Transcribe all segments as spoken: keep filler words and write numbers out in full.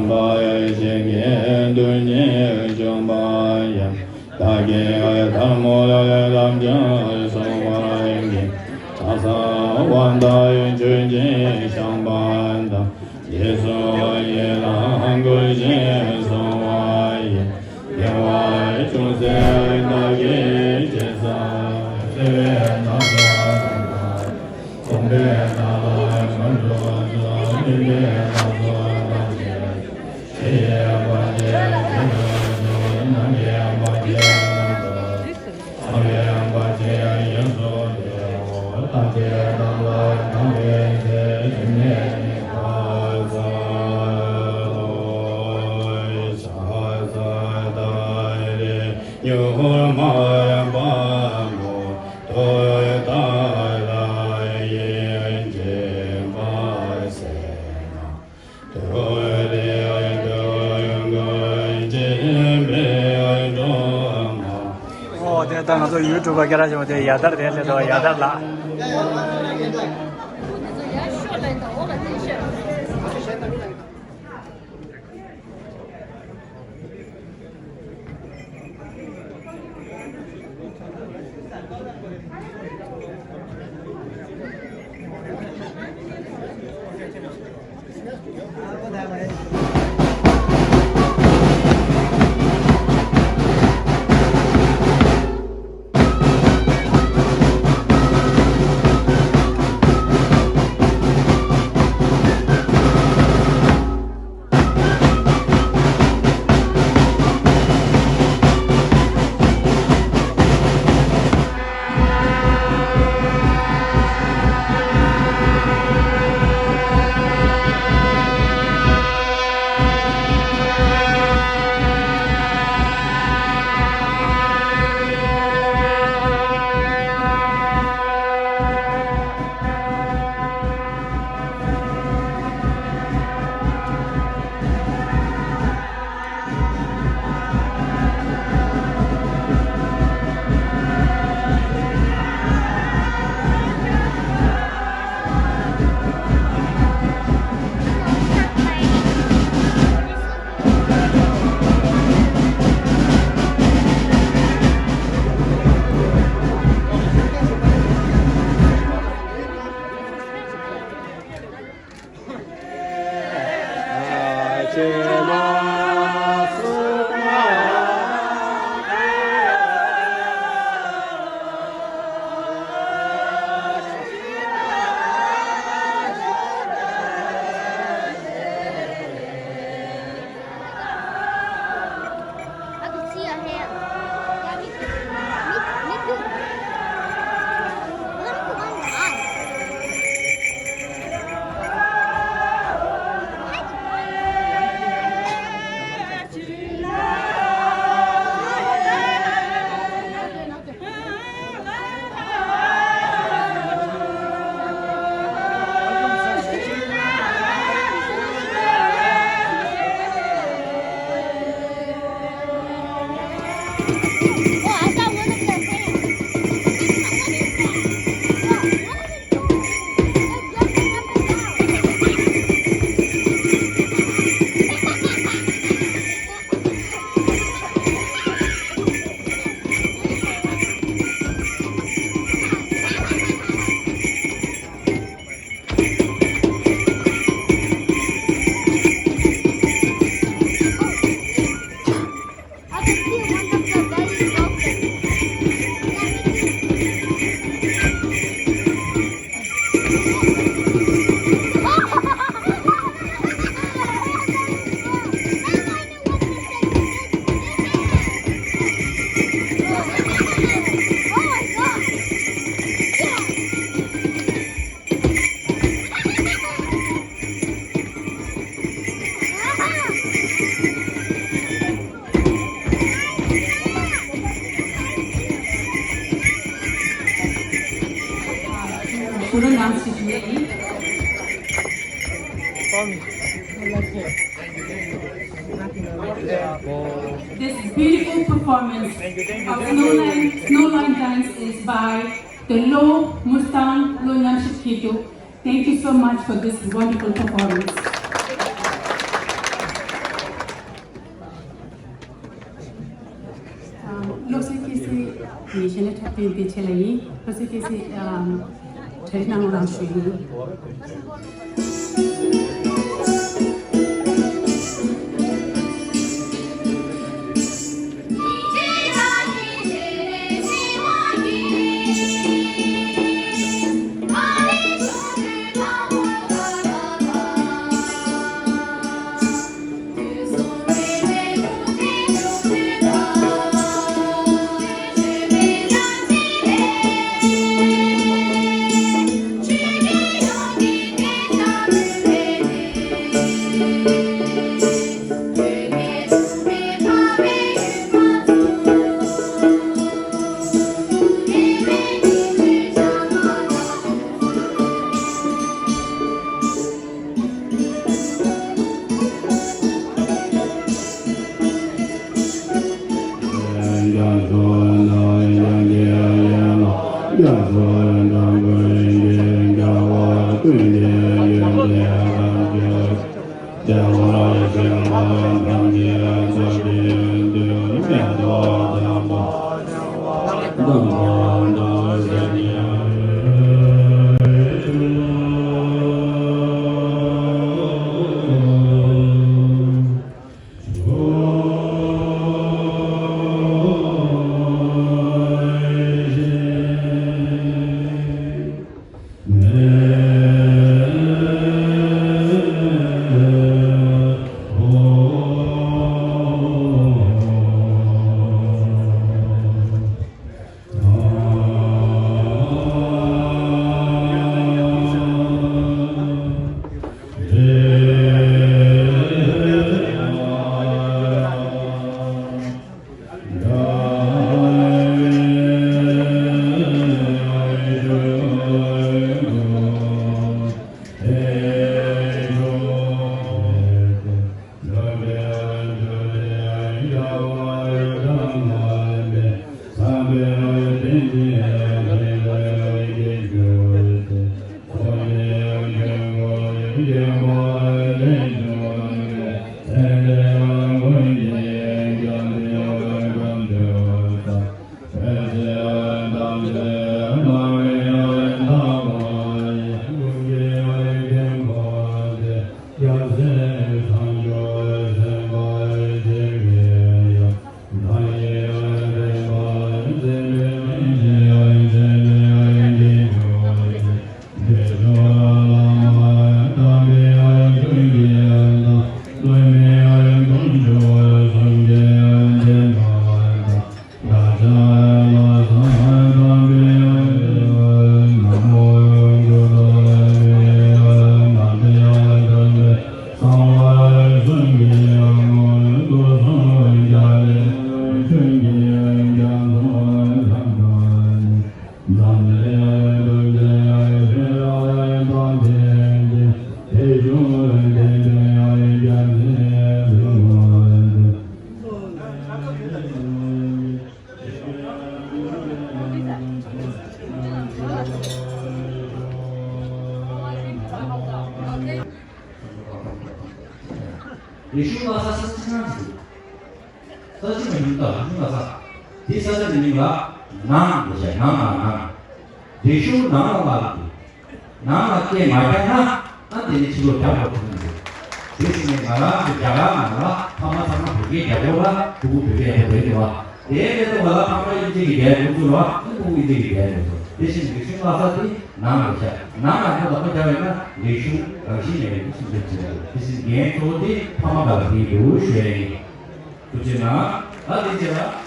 པ་ཡི་ཞིང་གི་རྡུལ་སྙེད་བྱུང་བ་ཡི། བདག་གིས་ཐལ་མོ་ལ་ལམ་སྦྱངས་སོང་བ་ཡི། ཕྱག་འཚལ་དབང་ཐང་མཆོད་ཅིང་བཤམས་པ་དང་། རྗེས་སུ་ཡི་རང་བསྐུལ་ཞིང་གསོལ་བ་ཡི། དགེ་བ་ཅུང་ཟད་བདག་གིས་ཅི་བསགས། བརྩེ་བའི་བདག་སོགས་དང་། གོང་འཕེལ་དང་ལམ་འགྲོ་ཚུལ་སྨིན་པའི་ལམ་སོགས་དང་བཅས། ཕྱི་ཡི་བར་ཆད་ཀུན་སོལ་ཞིང་། ནང་གི་བར་ཆད་རྣམས་སོལ་ཞིང་། ཕྱི་ཡི་བར་ཆད་ཡོངས་སུ་གཅོད། ཐམས་ཅད་དག་ལ་དག་པའི་ཚེ། ཞི་གནས་ནི་བག་ཚ་ལོ། ཕྱག་འཚལ་ཏཱ་རེ་མྱུར་མ་དཔའ་མོ། ཏུཏྟཱ་ར་ཡིས་བྱིན་པ་བྱས་ན། ཏུ་རེ་ཏུ་ཀུན་འབྱིན་པའི་སྒྲོལ་མ། ཨོ་དེ་ད་ང་ཚོ་ཡུ་ཊུབ་པ་སྐད་གྲགས་ཆེན་པོ་དེ་ཡར་དར་དེ་སླེབས་འདུག་ཡར་དར་ལགས། This beautiful performance of Snowline, Snowline dance is by the Lo Mustang Lo Nyamshit Kitu. Thank you so much for this wonderful performance. བློ་གསལ་སྐྱེ་སྲིད་ཉིན་ཤས་ནས་འཁྲབ་སྟོན་དེ་ཆེད་ལ་ཡིན། བློ་གསལ་སྐྱེ་སྲིད་གྲ་སྒྲིག་གནང་རོགས་གནང་ཞུ་ཡིན། རིག་གཞུང་ལྷ་ས་ས་ཆ་ཆེན་ནང་ཞུགས། ས་ཆེན་མ་ཡིན་པ་རིག་གཞུང་ལྷ་ས། དེ་ས་ཆ་དེ་མིང་ལ་ནང་དུ་བྱས། ནང་ལ་ནང་། རིག་གཞུང་ནང་ལ་ལ་དེ། ནང་ལ་སྐད་མ་རྒྱག་ན། ཨ་དེ་ནི་ཕྱི་ལོགས་རྒྱག་དགོས་ཐུག་མི་འདུག་དེ་བཞིན་ནི་ང་རང་ཚོ་རྒྱ་གར་ནང་ལ་ཕ་མ་ཚང་མ་བོད་སྐད་རྒྱག་དགོས་ལ། ཕྲུ་གུ་བོད་སྐད་ཡག་པོ་བོད་འདུག་བ། དེའི་མེ་ཏོག་ང་ལ་ཕ་མ་དབྱིན་ཇི་གི་རྒྱལ་ཁོང་ཚོ་ལ་ཨ་ཕྲུ་གུ་དབྱིན་ཇི་གི་རྒྱལ་ཁོང་ཚོ། དེ་བཞིན་རིག་གཞུང་ལྷ་ས་དེ་ནང་ལ་བཞག་ནང་ལ་ཁོ་ལ་ཁོ་རྒྱག་ཡོད་ན་རིག་གཞུང་རང་བཞིན་མེད་པའི་སུམ་ཆ་ཆེན་པོ། དེ་བཞིན་འགན་གཙོ་བོ་དེ་ཕ་མ་འགའ་ལ་དེའི་འདུག་ཞུ་ཡ་ཡིན། ཐུགས་རྗེ་གནང་། ད་དེ་རྗེས་ལ།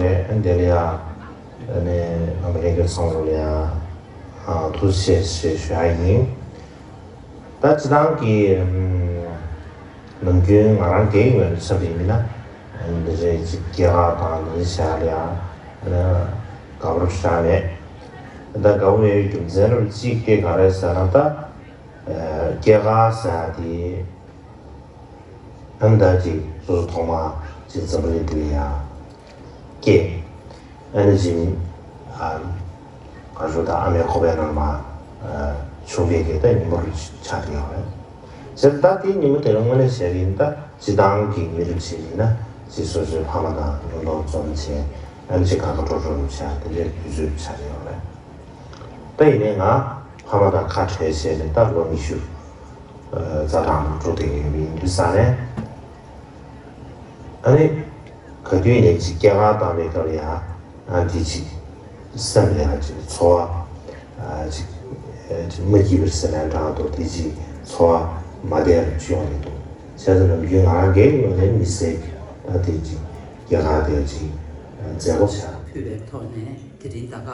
རེད། དེ་ལ་ཡང་ནས་རྣམ་པ་ལྷན་རྒྱས་ཚང་མ་ལ་ཡང་ཐུགས་རྗེ་ཆེ་ཞེས་ཞུ་ཡ་ཡིན། ད་སྤྱི་བཏང་གི་ནམ་རྒྱུན་ང་རང་སྒེར་གྱི་ངོས་ནས་བསམ་པ་ཡིན་ན། འདི་རེད། ཅིག་སྐྱེས་སྐར་དང་འདི་འདྲ་བྱ་ལ་ཡང་དགའ་པོ་རང་མེད། ད་དགའ་པོ་མེད་པའི་རྒྱུ་མཚན་རབ་གཅིག་དེ་ག་རེ་ཟེར་ན། ད་སྐྱེས་སྐར་ཟེར་ཡ་དེ། ཨ་ནི་ད་ཅིག་སོ་སོ་ཐོག་མ་ཅིག་འཛམ་བུ་གླིང་འདི་ལ་ཡ་སྐྱེས། ཨ་ནི་ཅིག་ཨ་ག་ཞུ་ད་ཨ་མའི་ཁོག་པའི་ནང་མ་ཆུང་བའི་གི་ད་ཉིན་མོ་རུ་ཆགས་ཀྱི་ཡོད་རེད། ཟེར་ད་དེའི་ཉིན་མོ་དེ་ལ་དངོས་གནས་བྱས་པ་ཡིན་ན། ད་སྤྱི་བཏང་གི་མི་རིགས་ཤིག་ཡིན་ན་ཅིག་སོ་སོའི་ཕ་མ་དང་ལོ་ལོ་འཛོམས་བྱས། ཨ་ནི་ཅིག་དགའ་དགའ་སྤྲོ་སྤྲོ་རུ་བྱས། དེ་འདྲའི་དུས་ཚོད་ཆགས་ཀྱི་ཡོད་རེད། ད་ཡིན་ནའི་ང་ཕ་མ་དང་ཁ་བྲལ་བྱས་ནས་ད་ལོ་ཉི་ཤུ་རྩ་གྲངས་རུ་འགྲོ་བསྡད་ཡོད་པ་ཡིན་དུས་ཙང་ནས། ཨ་ནི་ག་དུས་ནས་ཅིག་སྐྱེས་སྐར་བཏང་བའི་སྐབས་ལ་ཡང་ཨ་འདི་ཅིག་སེམས་ལ་ཡང་ཅིག་ཚོར་བ་ཅིག་ཅིག་མ་སྐྱིད་པའི་སེམས་ལ་འདྲ་འདུག་དེ་ཅིག་ཚོར་བ་མ་བདེ་བ་ཅིག་ཡོང་གི་འདུག་བྱས་ཙང་ནམ་རྒྱུན་ང་རང་སྒེར་གྱི་ངོས་ནས་མི་ཟེར་གི། ད་དེ་ཅིག་སྐྱེས་སྐར་དེ་ཅིག་མཛད་སྒོ་བྱ། ཕུལ་བའི་ཐོག་ནས་དེ་རིང་ད་ག་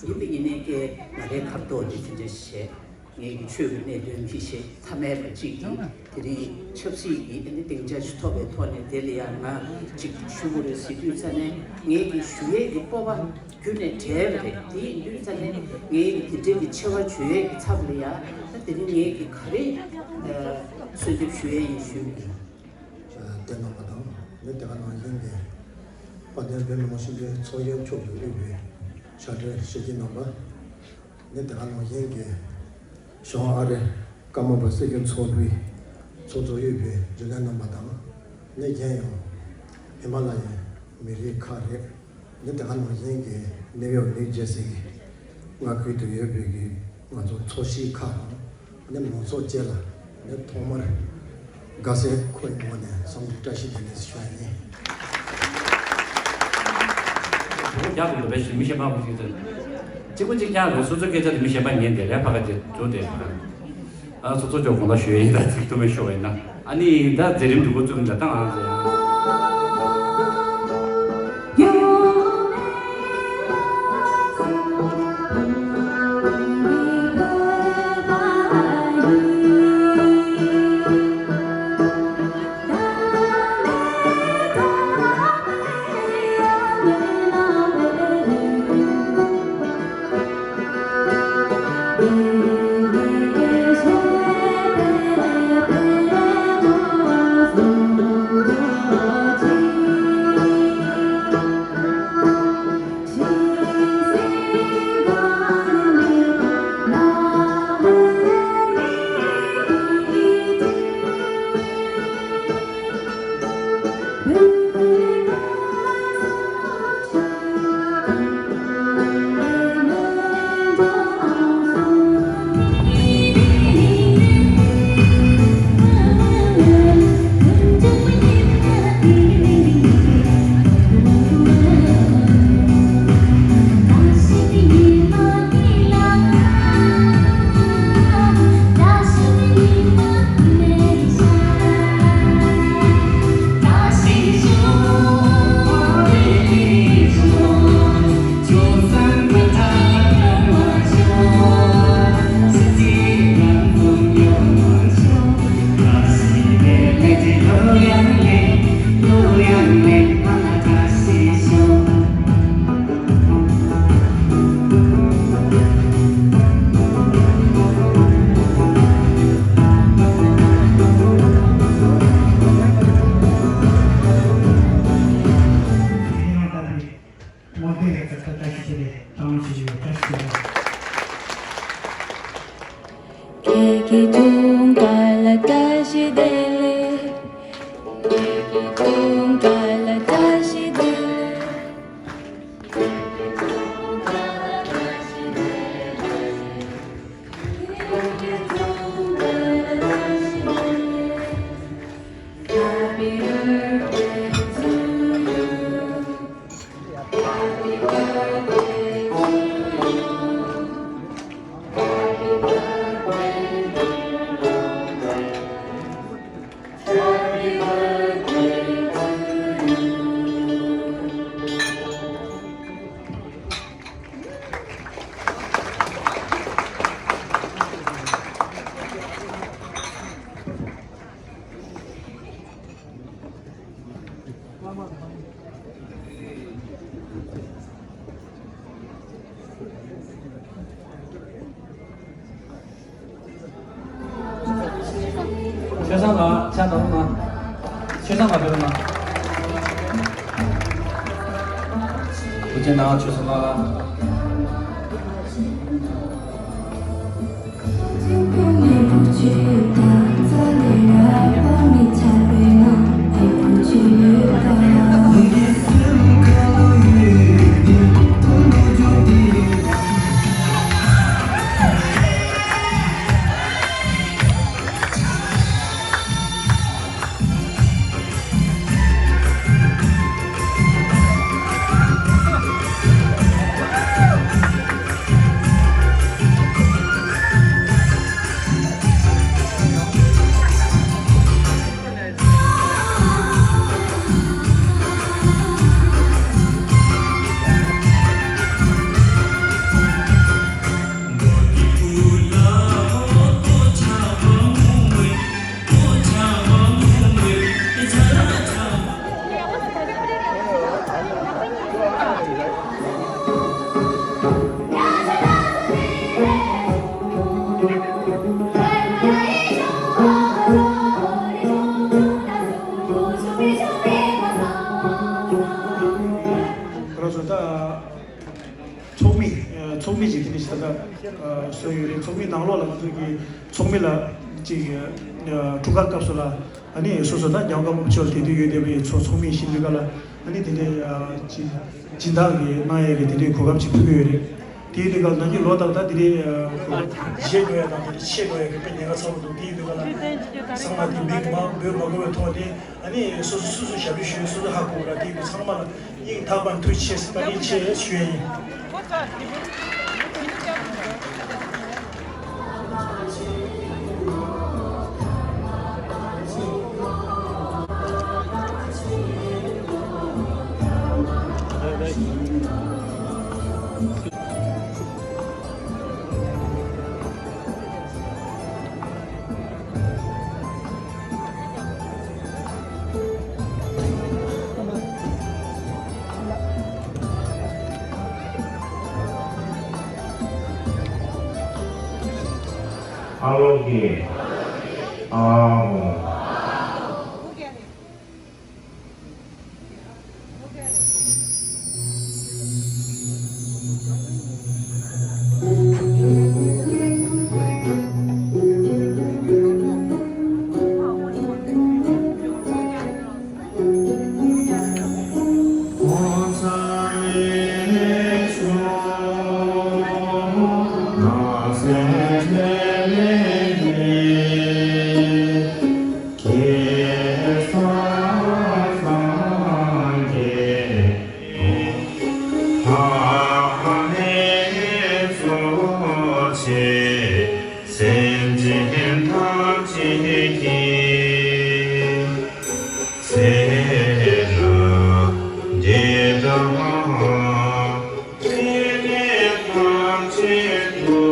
ཡིན་པ་ཡིན་ནའི་ཀྱེ་ང་རའི་ཁ་ཐོག་ནས་དེ་འདྲ་བཤད། ངེད་ཀྱི་ཆོས་ཀྱི་གནད་དོན་མི་ཤེས་ཐ་མལ་པ་གཅིག་གིས་དེ་རིང་ཆབ་སྲིད་ཀྱི་ཨ་ནི་སྡིངས་ཆ་ཞིག་ཐོབ་པའི་ཐོག་ནས་དེ་ལ་ཡང་ང་གཅིག་ཞུ་དགོས་རེད་ཟེར་དུས་ཙ་ནས་ངེད་ཀྱི་ཞུ་ཡས་ཀྱི་སྤོབས་པ་ཁྱོན་ནས་བྲལ་བ་རེད། དེ་ཡིན་དུས་ཙ་ནས་ངེད་ཀྱི་དེ་འདྲའི་གི་ཆེ་བ་བརྗོད་ཡས་ཀྱི་ཚབ་ལ་ཡང་ད་དེ་རིང་ངེད་ཀྱི་ག་རེ་གསོལ་འདེབས་ཞུ་ཡས་ཡིན་ཞུས་པ་ཡིན། བསྟན་གནང་བ་དང་། ནི་དེ་ག་ནང་བཞིན་གྱི་དཔལ་ལྡན་བོད་མི་མང་སྤྱི་འཐུས་ཚོགས་གཞོན་མཆོག་གིས་དབུས་པའི་ཕྱག་སྦྲེལ་ཞལ་གྱིས་གནང་བ། ནི་དེ་ག་ནང་བཞིན་གྱི་གཞུང་ཨ་རི་ཀརྨ་པ་སྲིད་སྐྱོང་ཚོགས་པའི་ཚོགས་གཙོ་དབུས་པའི་རྒྱུན་ལས་རྣམ་པ་དང་། ནི་གཞན་ཡང་ཧི་མ་ལ་ཡའི་མི་རིགས་ཁག་རེད། ནི་དེ་ག་ནང་བཞིན་གྱི་ནིའུ་ཡོག་ནིའུ་ཇར་སི་གི་མངའ་ཁུལ་དུ་ཡོད་པའི་གི་ང་ཚོ་ཚོགས་སྐྱིད་ཁག་དང་། ནི་མང་ཚོགས་བཅས་ལ་ནི་ཐོག་མར་དགའ་སེམས་ཁོ་ཡི་ངོས་ནས་འཚམས་འདྲི་བཀྲ་ཤིས་བདེ་ལེགས་ཞུ་ཡ་ཡིན། རྒྱག་ཏུ་འདུག་པས་མི་གཞན་པ་མི་ཞིག་ཚོས་གཅིག་པུ་གཅིག་རྐྱང་རེད། སོ་སོའི་སྐད་ཆ་དེ་མི་གཞན་པ་ཉན་དེ་ལས་ཕ་ག་དེ་འགྲོ་དེ། ཨ་སོ་སོ་ཅོག་དགོངས་དག་ཞུ་ཡ་ཡིན། ད་ཚིག་ཐུ་མི་ཤོར་བ་ཡིན་ན། ཨ་ནི་ད་མཛད་རིམ་འདུག་གོ་ཚུགས་ཀྱི་འདྲ་ད་ང་ཚོ་ཡང་། ཁྱེད་ཀྱི་དུང་དཀར་ལ་བཀྲ་ཤིས་བདེ་ལེགས། ཁྱེད་ཀྱི་དུང་དཀར་ལ་བཀྲ་ཤིས་བདེ་ལེགས། ཆོས་བཟང་ལགས་ཕྱག་ནང་ལ། ཆོས་བཟང་ལགས་ཕེབས་ན། ཐུགས་རྗེ་གནང་ཆོས་བཟང་ལགས། ཚོགས་མི། ཚོགས་མི་ཅིག་དེ་ནས་ཤ་སྟག་བཟོས་ཡོད་རེད། ཚོགས་མི་ནང་ལོགས་ལ་ང་ཚོ་གི་ཚོགས་མི་ལ་ཅིག་ཨ་འཁྲུག་ཁ་སྐབས་སུ་ལ་ཨ་ནི་སོ་སོ་ད་རྒྱལ་བ་ཀརྨ་པ་ཆེ་བ་དེ་དུས་ཡོད་བསྡད་པའི་ཚོ་ཚོགས་མི་ཤིན་ཏུ་ག་ལ་ཨ་ནི་དེ་འདྲའི་ཅིག་སྦྱིན་བདག་གི་གནང་ཡས་ཀྱི་དེ་འདྲའི་གོ་སྐབས་ཅིག་ཕུལ་གྱི་ཡོད་རེད། དེའི་དུས་སྐབས་ནམ་རྒྱུན་ལོ་ལྟར་ད་དེ་འདྲའི་གཞས་དགོས་ཡ་དང་དེ་འདྲའི་ཆས་དགོས་ཡ་གི་དཔེ་ཉེན་ཁ་ཚ་པོ་འདུག་དེའི་དུས་སྐབས་ལ་ཚང་མ་དེ་མིང་མ་འབོད་མ་དགོས་པའི་ཐོག་ནས་ཨ་ནི་སོ་སོ་སོ་སོ་ཞབས་ཞུ་ཞུ་སོ་སོ་ཧ་གོ་ར། དེའི་དུས་ཚང་མ་ལ། སྙིང་ཐག་པ་ནས་ཐུགས་རྗེ་ཆེ་བཀའ་དྲིན་ཆེ་ཞུ་ཡ་ཡིན། ཨ་ལོ་ཀེ། ཨ་ཧོ། སེམས་ཅན་ཐམས་ཅད་ཀྱི་ཚེ་ན་འདི་དང་། ཕྲིན་ལས་ཐམས་ཅད་དུ།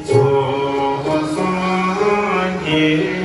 ཚོགས་བསགས་ཀྱི་